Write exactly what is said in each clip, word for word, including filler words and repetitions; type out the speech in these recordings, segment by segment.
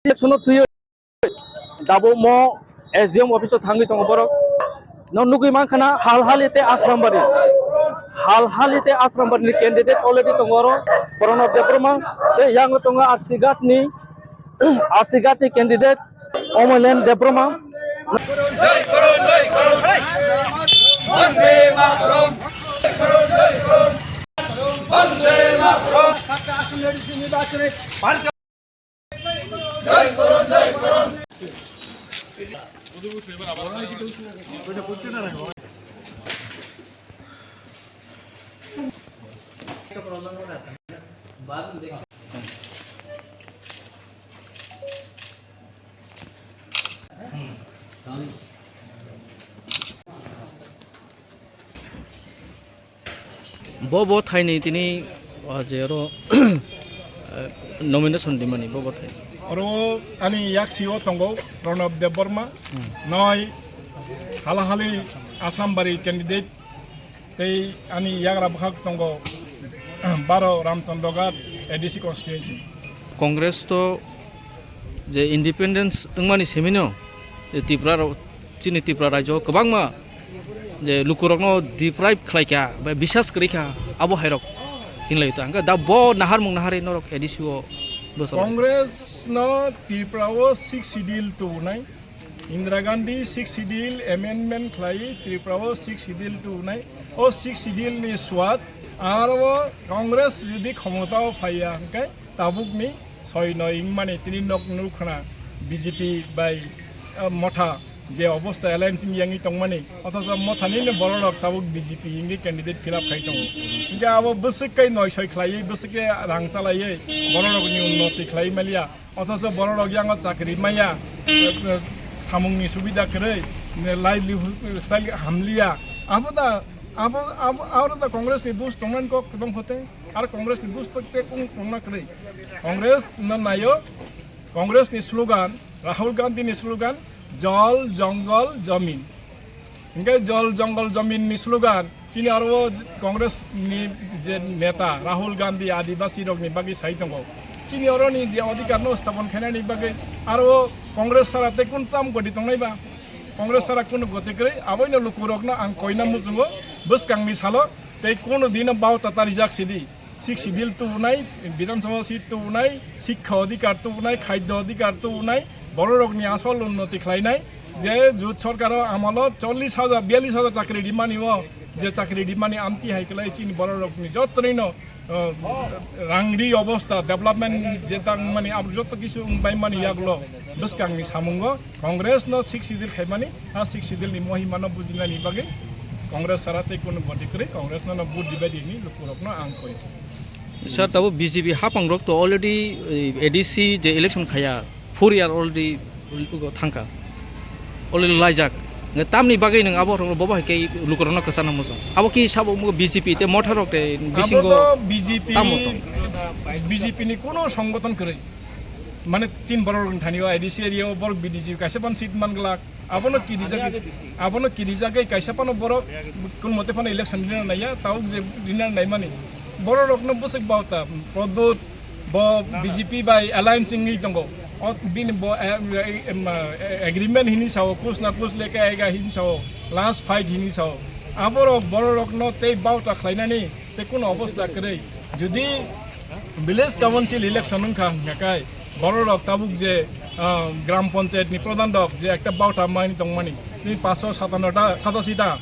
Election-o twiwi dabo mo S D M office-o thangwi tongo borok. No nugwi mankha na Halhali tei Asrambari. Halhali tei Asrambari ni candidate already tongo oro, Pranab Debbarma. Tei yango tongo Arsighat ni, Arsighat ni candidate Omolen Debbarma. Bo, bo thaini tini, ah, je oro, eh, nomination rimani, bo, bo thai. Oro ani yaksi o tongo Pranab Debbarma, Hmm. noi Halahali Asrambari candidate, tei ani yagra bwkhak tongo Baro Ramchandra Ghat A D C constituency. Congress to je independence wngmani simino, je Tripura rok, chini Tripura rajyo kwbangma je lukurokno deprive khlaikha, ba bisas kwrwikha, abo hairok hinlai ta. Hwnkhe da bo naharmung naharwi norok A D C o bwsajak. Congress no Tripura o sixth schedule tubunai, Indira Gandhi sixth schedule amendment khlai Tripura o sixth schedule tubunai, o sixth schedule ni swat aro Congress jodi khomota o phaiya hwnkhe tabukni soi noi wngmani tini nok nukhna B J P bai, ah, motha je obosta alliance wngya wngwi tongmani, othocho mothani no borok rok tabuk B J P wngwi candidate fill up khai tongo. Hingke abo bwswk kai noi soi khlaiwi, bwswk ke rang chalaiwi borok rokni unnoti khlai maliya, othocho borok rok yango chakri maya, samungni subida kwrwi, livelihood style hamliya, abo da, abo, abo, abo da Congress ni dos tongmani kok tong khote. Ar Congress ni bwswk tei kung tongna kwrwi. Congress no naio, Congress ni slogan, Rahul Gandhi ni slogan, "Jol, Jongol, Jamin." Hingke Jol, Jongol, Jamin ni slogan, chini aro Congress ni je neta Rahul Gandhi Adibasi rok ni bagwi sai tongo. Chini oro ni je adhikar no sthapon khainani bagwi aro Congress sara tei kun tam godi tongnai ba? Congress sara kunu goti kwrwi, aboino lukurokno ang koina muchungo bwskangni salo, tei kunu dino bauta tarijak sidi. Sixth schedule tubunai, Bidhan Sabha seat tubunai, sikha adhikar tubunai, khadya adhikar tubunai, bororokni asol unnoti khlainai, je jut sorkaro amolo chollish hajar, biyallish hajar chakri rimani o, je chakri rimani amti hai kwlai chini bororokni jotonoino, uh, rangri obosta, development je tangmani abo joto kisu wngbaimani yagulo bwskangni samungo Congress no sixth schedule khaimani, a sixth schedule ni mohima no bujinani bagwi Congress sara tei kunu goti kwrwi Congress no, no vote dibai di ni lukurokno ang koi. Sir, tabo B J P hapangrok to already, eh, A D C je election khaya, four year already thangka. Already laijak. Nge tamni bagwi nwng abo rok bobo hai khe lukurokno kwchana muchung. Abo ki sabo mo B J P te motha rok te bisingo Abo to B J P, tamo tong? B J P ni kuno songgothon kwrwi. Mane chin borok rok thani o A D C area o borok B D G kaisa pan seat man glak. Abono kirijagwi, abono kirijagwi kaisa pano borok kun mote phano election rina naiya, tawk je rina naimani. Borok rokno bwswk bauta, Pradyot bo B J P bai alliance wngwi tongo. O bini bo, eh, eh, em, eh, agreement hini sao, kus na kus leke aega hini sao, last fight hini sao. Aborok borok rokno tei bauta khlainani tei kuno obostha kwrwi. Jodi village council election wngkha hwnkha kai, borok rok tabuk je, ah, gram panchayat ni pradhan rok je ekta bauta maini tongmani, tini paanch sho satanno ta, satashi ta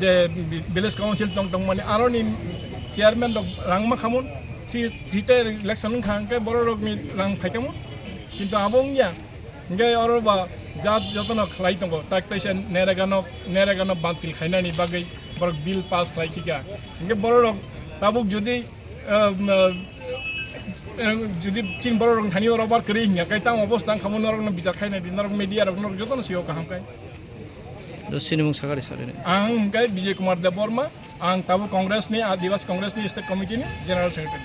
je village council tong tongmani, aroni chairman rok rang ma khamun, si, sita election wngkha hwnkhe borok rokni rang phaikamun, kintu abo wngya. Hingke oro ba jat jotono khlai tongo, tak teisa neregano, neregano bantil khainani bagwi borok bill pass khlai khika. Hingke borok rok tabuk jodi, eh, eh, jodi chin borok rok thani oro bar kwrwi hingya, kai tamo obostha wngkha mo norokno bichar khainai di, norok media rok norok jotono sio kaham kai. Do sinimung sakari sari ni. Ang hingke Bijay Kumar Debbarma, ang tabuk Congress ni, Adivasi Congress ni State Committee ni General Secretary.